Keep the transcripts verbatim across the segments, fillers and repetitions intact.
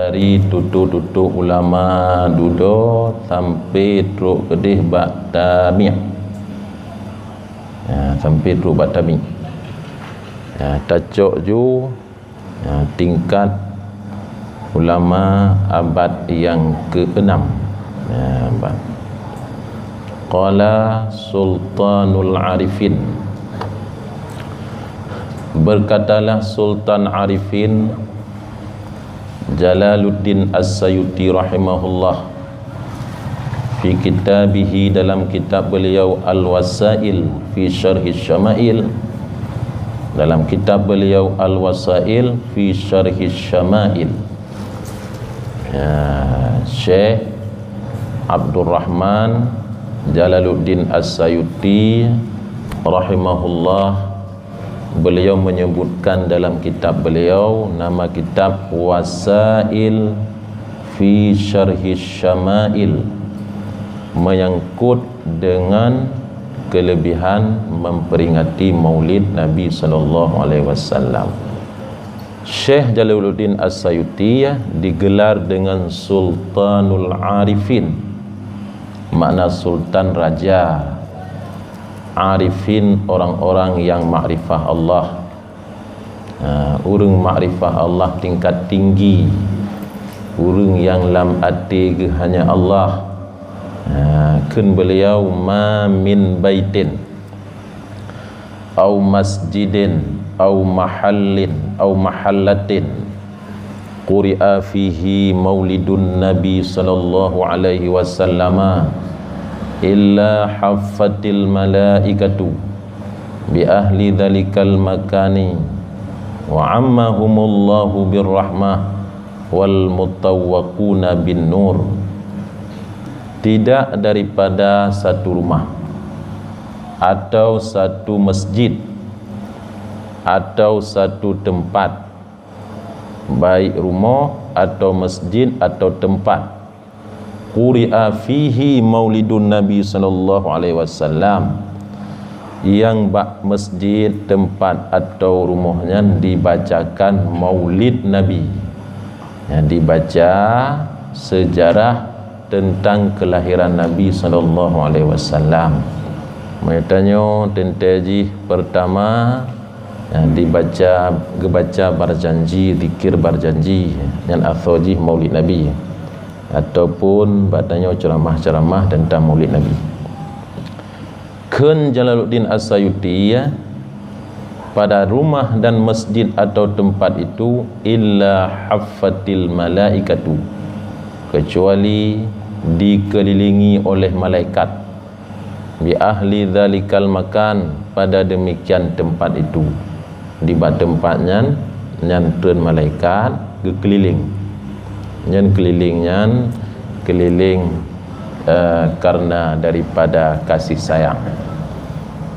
Dari tutoe-tutoe ulama dudoe sampai trok keudeh bak tabi'. Ya, sampai trok bak tabi'. Ya, tacok ju, ya, tingkat ulama abad nyang keenam. Ya, abad. Qala Sultanul Arifin. Berkatalah Sultan Arifin, Jalaluddin As-Sayuti rahimahullah, fi kitabihi, dalam kitab beliau, Al-Wasail fi Syarhi Syama'il, dalam kitab beliau, Al-Wasail fi Syarhi Syama'il. Ya, Syekh Abdurrahman Jalaluddin As-Sayuti rahimahullah, beliau menyebutkan dalam kitab beliau, nama kitab Wasail fi Syarhi Syama'il, menyangkut dengan kelebihan memperingati Maulid Nabi sallallahu alaihi wasallam. Syekh Jalaluddin As-Sayuti digelar dengan Sultanul Arifin, makna sultan raja, arifin orang-orang yang makrifah Allah. Ha, ureuëng makrifah Allah tingkat tinggi, ureuëng nyang lam até geuh hanya Allah. Ha, kheun beliau, "Ma min baitin, au masjidin, au mahallin, au mahallatin, quri'a fihi maulidun Nabi sallallahu alaihi wasallama, illa haffatil malaikatu bi ahli dzalikal makani, wa ammahumullahu birrahmah, wal mutawwaquna bin nur." Tidak daripada satu rumah, atau satu masjid, atau satu tempat, baik rumoh atau masjid atau tempat, quri'a fihi maulidun Nabi sallallahu alaihi wasallam, yang bak masjid, tempat atau rumoh nyan dibacakan maulid Nabi, yang dibaca sejarah tentang kelahiran Nabi sallallahu alaihi wasallam. Meutanyoe teuntée jih pertama, ya, dibaca, geubaca barjanji, zikir barjanji, nyan asoe jih Maulid Nabi, ataupun bak tanyoe ceramah-ceramah tentang Maulid Nabi. Kheun Jalaluddin As-Sayuti, ya, pada rumah dan masjid atau tempat itu, illa haffatil malaikatu, kecuali dikelilingi oleh malaikat, bi ahli dzalikal makan, pada demikian tempat itu. Di bak tempat nyan, nyan treun malaikat geukeulileng. Nyan keulileng nyan keulileng, eh, karena daripada kasih sayang.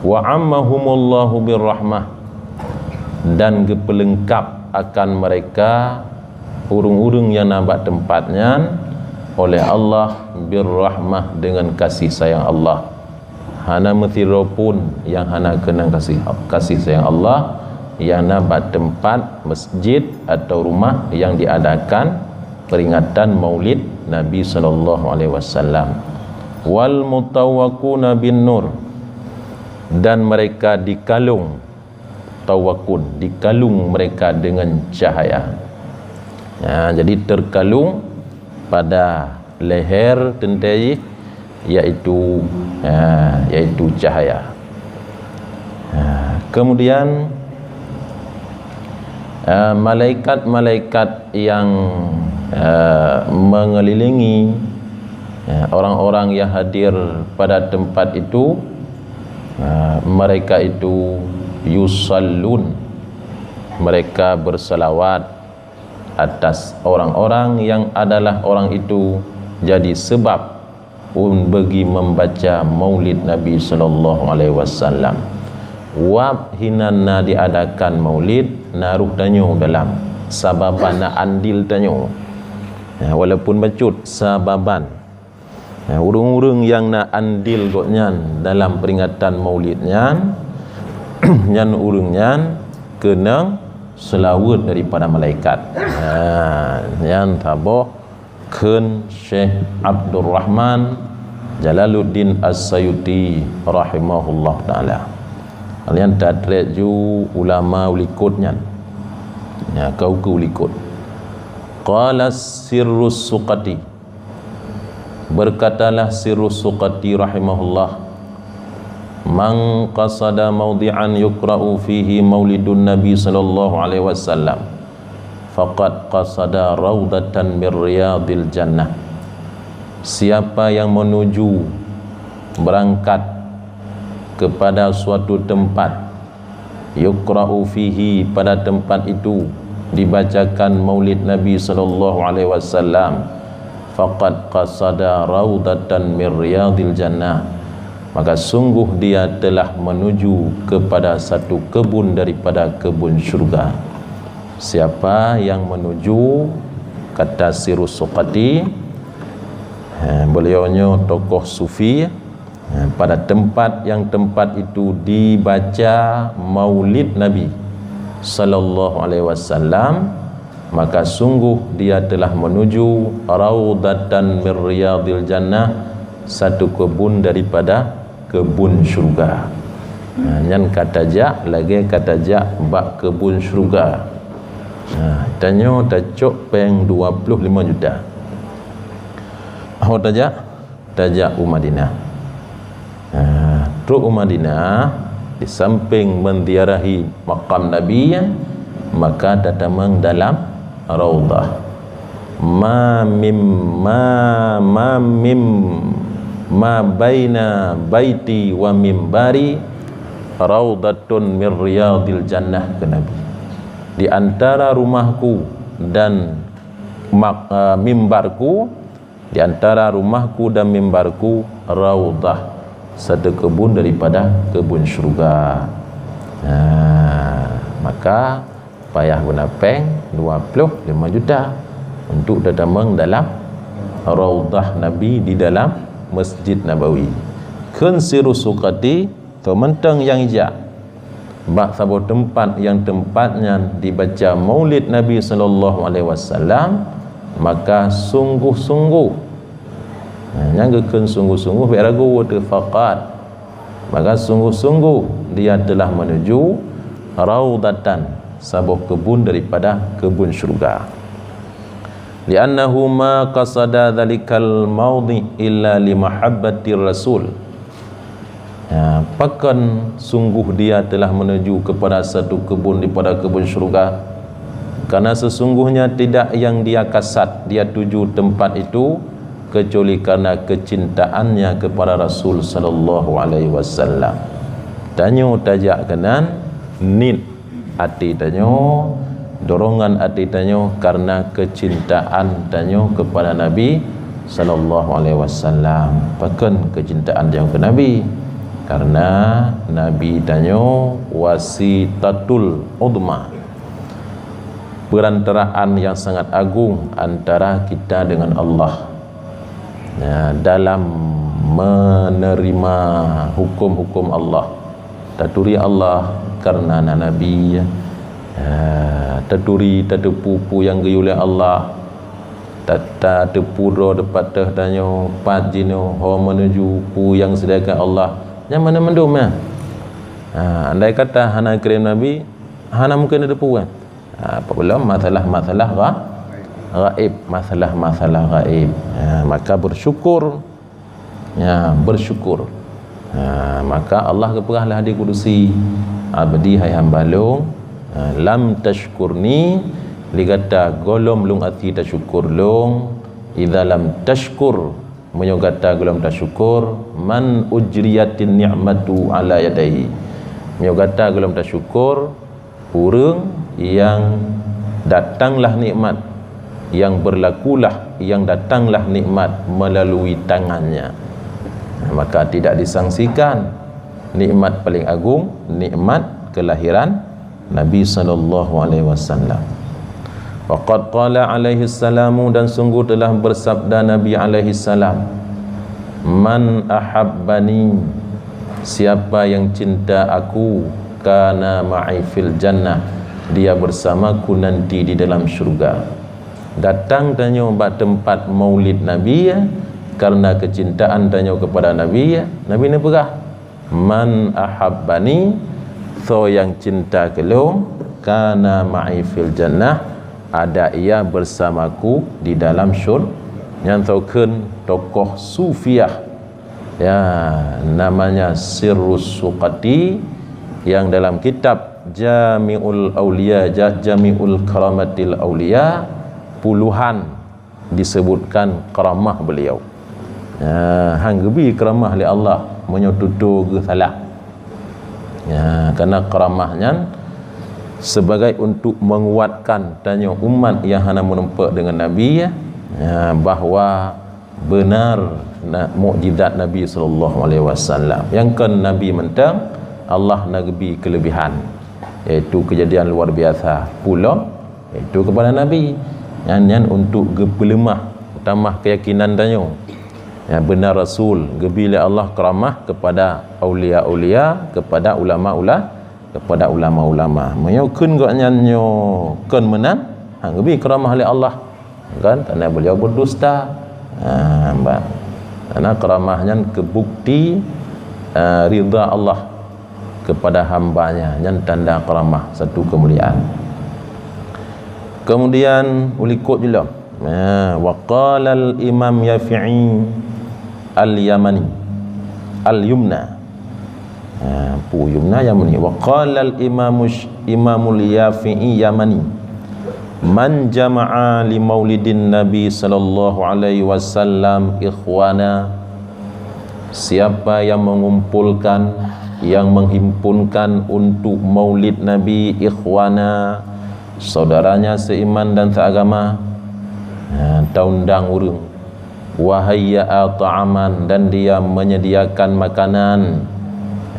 Wa ammahumullahu birrahmah, dan geupeulengkap akan mereka ureuëng-ureuëng nyang na bak teumpat nyan oleh Allah birrahmah, deungon kasih sayang Allah. Hana meusidroe pun nyang hana keunong kasih, kasih sayang Allah nyang na bak teumpat masjid atau rumah nyang diadakan peringatan Maulid Nabi sallallahu alaihi wasallam. Wal mutawwaquna bin nur, dan mereka dikalung, tawwaqun, dikalung mereka dengan cahaya. Ya, jadi terkalung pada leher teuntée jih, yaitu, ya, yaitu cahaya. Ya, kemudian, ya, malaikat-malaikat yang, ya, mengelilingi, ya, orang-orang yang hadir pada tempat itu, ha, mereka itu yusallun, mereka bersalawat atas orang-orang yang adalah orang itu jadi sebab un bagi membaca Maulid Nabi sallallahu alaihi wasallam. Wab hinan na diadakan Maulid, na roh tanyoe dalam, sababan na andil tanyoe. Ya, walaupun bacut, sababan. Nah, ureuëng-ureuëng nyang na andil gobnyan dalam peringatan Maulid nyan, nyan ureuëng nyan keunong seulaweuet daripada malaikat. Ha, nyan saboh kheun Syekh Abdurrahman Jalaluddin As-Sayuti rahimahullah taala. Nyan tatrek ju ulama ulikot nyan. Ya, kau ke ulikot. Qala Sirus Suqati. Berkatalah Sirus Suqati rahimahullah, "Man qasada maudhi'an yuqra'u fihi maulidun Nabi sallallahu alaihi wasallam, faqad qasada raudatan min riyadil jannah." Siapa yang menuju, berangkat kepada suatu tempat, yuqra'u fihi, pada tempat itu dibacakan maulid Nabi sallallahu alaihi wasallam, faqad qasada raudatan min riyadil jannah, maka sungguh dia telah menuju kepada satu kebun daripada kebun syurga. Siapa yang menuju, kata Sirus Suqati, eh, beliau nyoe tokoh sufi, eh, pada tempat yang tempat itu dibaca maulid Nabi sallallahu alaihi wasallam, maka sungguh dia telah menuju raudatan min riyadil jannah, satu kebun daripada kebun syurga. Ha, nyan ka tajak lagée ka tajak bak kebun syurga. Ha, tanyoe tacok péng dua puluh lima juta. Ho tajak, tajak u Madinah. Ha, trok u Madinah, di samping menziarahi makam Nabi, maka tatamong dalam raudhah. Ma mim, ma, ma mim, ma baina baiti wa mimbari raudhatun min riyadil jannah, kheun Nabi. Di antara rumahku dan mak-, eh, mimbarku, di antara rumahku dan mimbarku, raudhah, satu kebun daripada kebun syurga. Nah, maka payah guna péng dua puluh lima juta untuk tatamong dalam raudhah Nabi di dalam Masjid Nabawi. Kheun Sirus Suqati, teuh mantong nyang ijak bak saboh teumpat nyang teumpat nyan dibaca maulid Nabi sallallahu alaihi wasallam, maka sungguh-sungguh, nah, nyang geukheun sungguh-sungguh bék ragu, teuh faqad, maka sungguh-sungguh dia telah menuju raudhatan, saboh kebun daripada kebun syurga. Li'annahu ma qasada dzalikal maudhi' illa li mahabbatir Rasul. Ya, pakon sungguh dia telah menuju kepada satu kebun daripada kebun syurga? Karena sesungguhnya tidak yang dia kasad, dia tuju tempat itu, kecuali karena kecintaannya kepada Rasul sallallahu alaihi wasallam. Tanyoe tajak keunan, nit até tanyoe, dorongan até tanyoe karena kecintaan tanyoe kepada Nabi sallallahu alaihi wasallam. Pakon kecintaan tanyoe keu Nabi? Karena Nabi tanyoe wasitatul uzma, perantaraan yang sangat agung antara kita dengan Allah. Ya, dalam menerima hukum-hukum Allah. Taturi Allah karena na Nabi. Ya, taturi, tateupeue peue nyang geuyue lé Allah. Ta-, tateupeue droe teupat teuh tanyoe, pat jinoe, ho menuju, peue nyang sediakan Allah. Nyan mandum-mandum, ya. Ha, andai kata hana kirém Nabi, hana mungken tateupeue, kan? Ha, apa belum masalah-masalah gha-, gaib, masalah-masalah gaib. Ha, maka bersyukur. Ya, bersyukur. Ha, maka Allah geupeugah lam hadis kudusi, "Abdi, hai hamba lôn, ha, lam tashkurni, lé gata gohlom lôn até tasyukur lôn, idza lam tashkur, meunyoe gata gohlom tasyukur, man ujriyatin ni'matu ala yadaihi." Meunyoe gata gohlom tasyukur, ureuëng yang datanglah nikmat, yang berlakulah, yang datanglah nikmat melalui tangannya, maka tidak disangsikan nikmat paling agung, nikmat kelahiran Nabi sallallahu alaihi wasallam. Wa qad qala alaihi salamu, dan sungguh telah bersabda Nabi alaihi salam, "Man ahabbani, siapa yang cinta aku, kana ma'i fil jannah, dia bersamaku nanti di dalam syurga. Datang tanyoe bak teumpat maulid Nabi, ya, karena kecintaan tanyoe kepada Nabi, ya. Nabi neupeugah, "Man ahabbani," soe nyang cinta keu lôn, "kana ma'i fil jannah," ada ia bersamaku di dalam syur-, nyan soe kheun tokoh sufiah, ya, namanya Sirus Suqati, yang dalam kitab Jami'ul Aulia, Ja-, Jami'ul Karamatil Aulia, puluhan disebutkan karamah beliau. Ya, han geubi karamah lé Allah meunyoe tutoe geuh salah. Ya, karena karamah nyan sebagai untuk menguatkan tanyoe umat nyang hana meurumpok dengan Nabi, ya, ya, bahwa benar na-, mukjizat Nabi sallallahu alaihi wasallam. Nyang kon Nabi mantong, Allah na geubi kelebihan, yaitu kejadian luar biasa pulo, yaitu kepada Nabi. Nyan, nyan untuk geupeuleumah, tamah keyakinan tanyoe. Ya, benar Rasul geubi lé Allah karamah kepada aulia-aulia, kepada ulama-ula-, kepada ulama-ulama. Meunyoe kheun gobnyan nyoe kon meunan, ha, geubi karamah lé Allah. Kan? Karena beliau berdusta. Ha, nampak. Karena karamah nyan keu bukti, eh, ridha Allah kepada hamba-Nya. Nyan tanda karamah, satu kemuliaan. Kemudian, ulikot jih lom. Ha, wa qala al-Imam Yafi'i al-Yamani, al-Yumna. Ha, pu Yumna Yamani. Wa qala al-Imamu Sh-, Imamul Yafi'i Yamani, "Man jama'a li maulidin Nabi sallallahu alaihi wasallam ikhwana," siapa yang mengumpulkan, yang menghimpunkan untuk maulid Nabi ikhwana, saudaranya seiman dan seagama, ha, taundang ureuëng, "Wa hayya'a ta'aman," dan dia menyediakan makanan,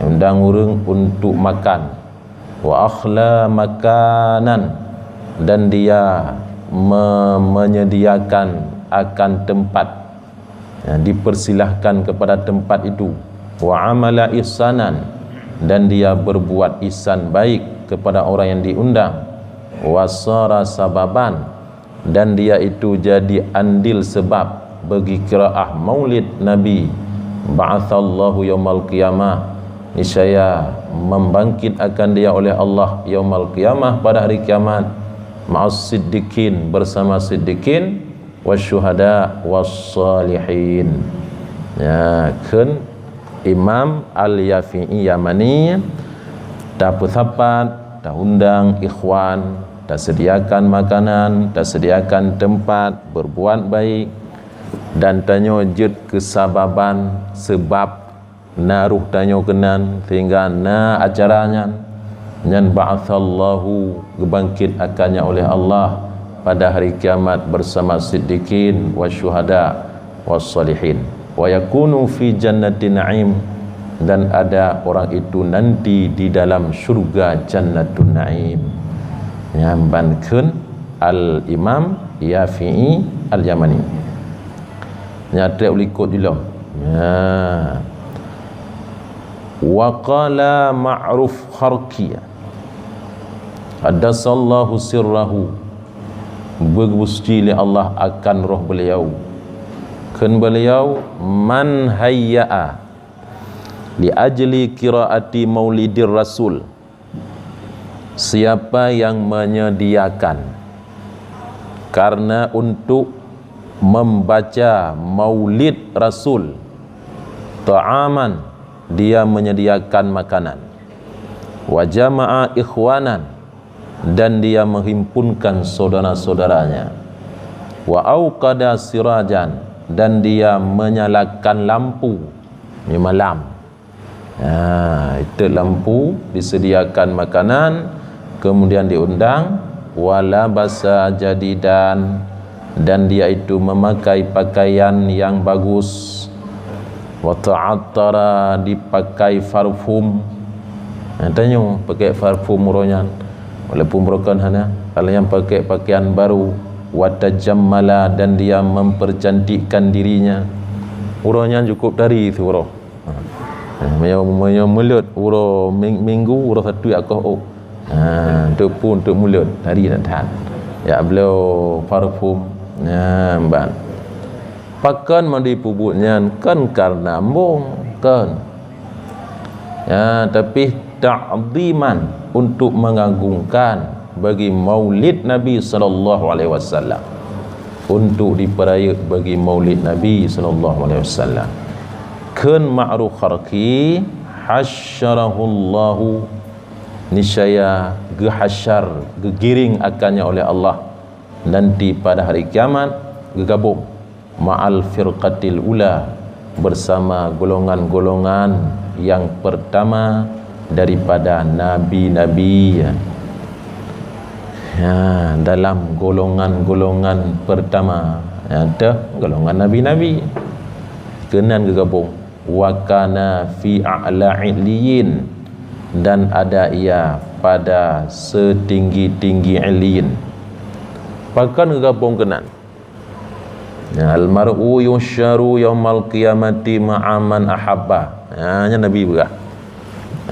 undang ureuëng untuk makan, "wa akhla makanan," dan dia me-, menyediakan akan tempat, ya, dipersilahkan kepada tempat itu, "wa amala ihsanan," dan dia berbuat ihsan baik kepada orang yang diundang, "wa sara sababan," dan dia itu jadi andil sebab bagi qiraah maulid Nabi, "ba'atsallahu yaumal qiyamah," niscaya membangkit akan dia oleh Allah yaumal qiyamah, pada hari kiamat, "ma'as siddiqin," bersama siddiqin, "wasyuhada, wassalihin." Ya, kheun Imam Al-Yafi'i Yamani, tapeusapat, taundang ikhwan, tasediakan makanan, tasediakan tempat, berbuat baik, dan tanyoe jeuet keusababan, sebab na roh tanyoe keunan, sehingga na acara nyan, nyan ba'atsallahu, geubangkit akannya oleh Allah pada hari kiamat bersama siddiqin, wasyuhada, wassalihin. "Wa yakunu fi jannati na'im," dan ada orang itu nanti di dalam syurga Jannatun Na'im. Nyan ban kheun Al-Imam Yafi'i Al-Yamani. Nyan trép likot jih lom. Ya. Wa qala Ma'ruf Kharqi, qaddasallahu sirrahu, beugeusuci lé Allah akan roh beliau. Kheun beliau, "Man hayya'a li ajli qiraati maulidir rasul," siapa yang menyediakan karena untuk membaca maulid Rasul, "ta'aman," dia menyediakan makanan, "wa jama'a ikhwanan," dan dia menghimpunkan saudara-saudaranya, "wa auqada sirajan," dan dia menyalakan lampu di malam. Ha, itu lampu, disediakan makanan, kemudian diundang, "wa labasa jadidan," dan dia itu memakai pakaian yang bagus, "wa ta'attara," dipakai parfum. Ha, tanyoe pakai parfum uroe nyan, walaupun beurokon hana, kalau nyang pakai pakaian baru, "wa tajammala," dan dia mempercantikkan dirinya. Uroe nyan cukup tari siuroe. Ha. Meunyoe, meunyoe mulod uroe ming-, minggu, uroe Sabtu akoh ôk. Ha, untuk pu, untuk mulut, hari nak that. Jak bloe parfum. Ha, ban. Pakon meunyoe peubuet nyan, kon kareuna embong, kon. Ya, tapi ta'ziman, untuk mengagungkan bagi Maulid Nabi sallallahu alaihi wasallam. Untuk dipeurayeuk bagi Maulid Nabi sallallahu alaihi wasallam. Kheun Ma'ruf Qarqi, hasyarahullahu, niscaya geuhasyar, geugiring akannya oleh Allah nanti pada hari kiamat, geugabong ma'al firqatil ula, bersama golongan-golongan yang pertama daripada nabi-nabi. Ya, dalam golongan-golongan pertama, ya, teuh golongan nabi-nabi. Keunan geugabong, wa kana fi a'la illiyin, dan ada ia pada setinggi-tinggi illiyin. Pakon geugabong keunan? Ya, al mar'u yuhsyaru yaumal qiyamati ma'a man ahabba. Ya, nyan Nabi peugah.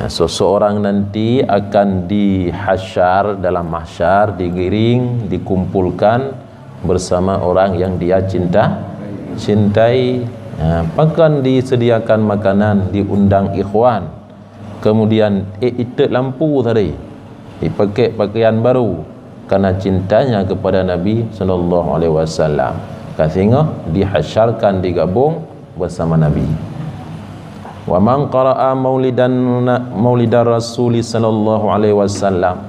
Ya, seseorang nanti akan dihasyar dalam mahsyar, digiring, dikumpulkan bersama orang yang dia cinta, cintai. Ya, pakon disediakan makanan, diundang ikhwan. Kemudian, eh, itot lampu tadi. Dipakai pakaian baru karena cintanya kepada Nabi sallallahu alaihi wasallam. Ka singoh dihasyarkan, digabung bersama Nabi. Wa man qara'a maulidan, maulidar Rasuli sallallahu alaihi wasallam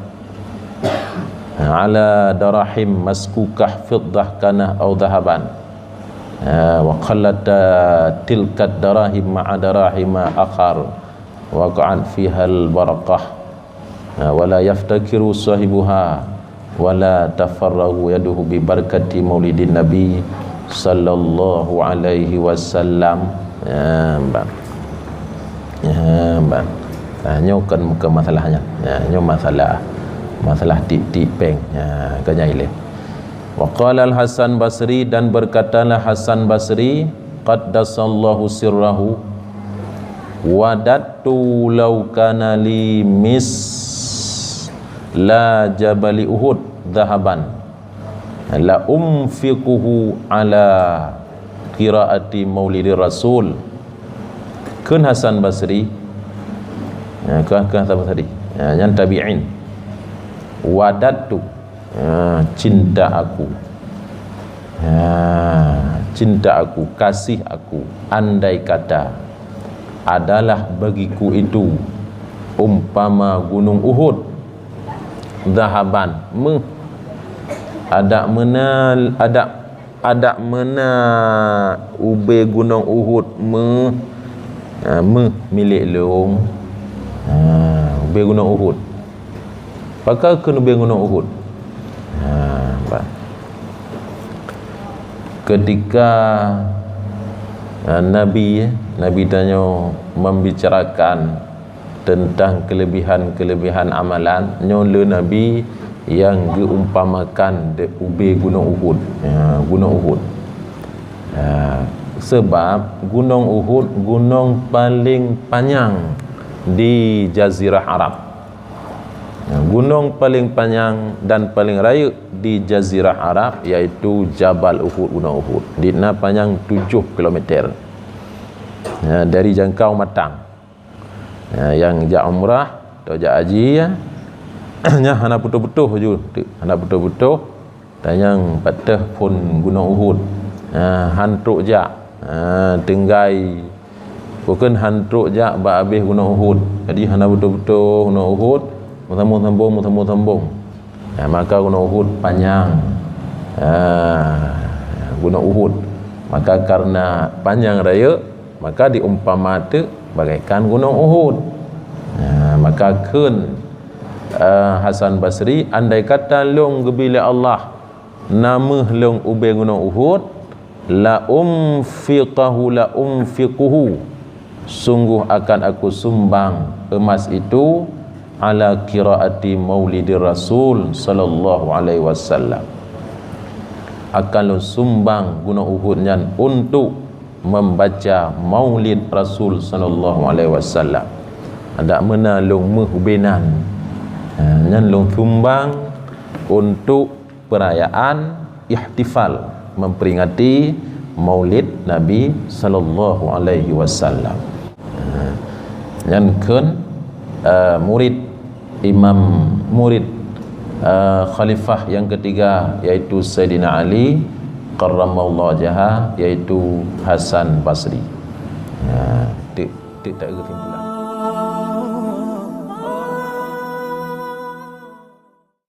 ala darahim maskukah fiddah kana au dhahaban. Ha, wa khallata tilkad darahim ma'a darahima akhar. Waqa'at fihal barakah. Ha, wala yaftakiru sahibuha, wala tafarrahu yaduhu bi barakati maulidin Nabi sallallahu alaihi wasallam. Ya, ban. Ya, ban. Ha, nyoe kan bukan masalahnya. Ya, nyoe masalah, masalah tik-tik peng. Ya, kan nyai leh. Wa qala Al-Hasan Basri, dan berkatalah Hasan Basri, qaddasallahu sirrahu, wadattu law kana li misla jabali Uhud dhahaban la unfiquhu ala qiraati maulidir rasul. Kheun Hasan Basri, ya, kheun, kheun Hasan Basri, ya, nyan tabi'in. Wadattu, ha, cinta aku. Ha, cinta aku, kasih aku, andai kata adalah bagiku itu umpama gunong Uhud, dhahaban, meuh, adak meunan, adak, adak meunan ubé gunong Uhud, meuh, ha, meuh milék lôn. Ha, ubé gunong Uhud. Pakon kheun ubé gunong Uhud? Ha, bah. Ketika, ha, Nabi, Nabi tanyoe membicarakan tentang kelebihan-kelebihan amalan, nyoe le Nabi nyang geuumpamakan dek ubé gunong Uhud. Ha, gunong Uhud. Ha, sebab gunong Uhud gunong paléng panyang di Jazirah Arab. Nah, gunong paléng panyang dan paléng rayeuk di Jazirah Arab yaitu Jabal Uhud, Gunong Uhud. Di na panyang tujoh kilometer. Nah, dari jangkau matang. Nah, nyang jak umrah atau jak haji, ya, nyan hana putôh-putôh ju, hana putôh-putôh. Tanyong pat teuh phon Gunong Uhud. Ha, han trok jak. Ha, tinggai. Bukan han trok jak bak abéh Gunong Uhud. Jadi hana beutôi-beutôi Gunong Uhud, meusambong-sambong, meusambong-sambong. Ha, maka Gunong Uhud panyang. Ha, Gunong Uhud. Maka karena panyang rayeuk, maka diumpama teuk bagaikan Gunong Uhud. Ha, maka kheun, eh, Hasan Basri, andai kata lôn geubri lé Allah na meuh lôn ubé Gunong Uhud, la unfiqahu, la unfiquhu, sungguh akan aku sumbang emas itu, ala qiraati maulidir Rasul sallallahu alaihi wasallam. Akan lôn sumbang Gunong Uhud nyan untuk membaca Maulid Rasul sallallahu alaihi wasallam. Adak meunan lôn meuh ubé nan. Ha, Nyan lôn sumbang untuk perayaan ihtifal memperingati Maulid Nabi sallallahu alaihi wasallam. Ha, nyan kheun, eh, murid imam, murid, eh, khalifah yang ketiga, yaitu Saidina Ali karramallahu wajhah, yaitu Hasan Basri. Ha, tik, tik tak kesimpulan.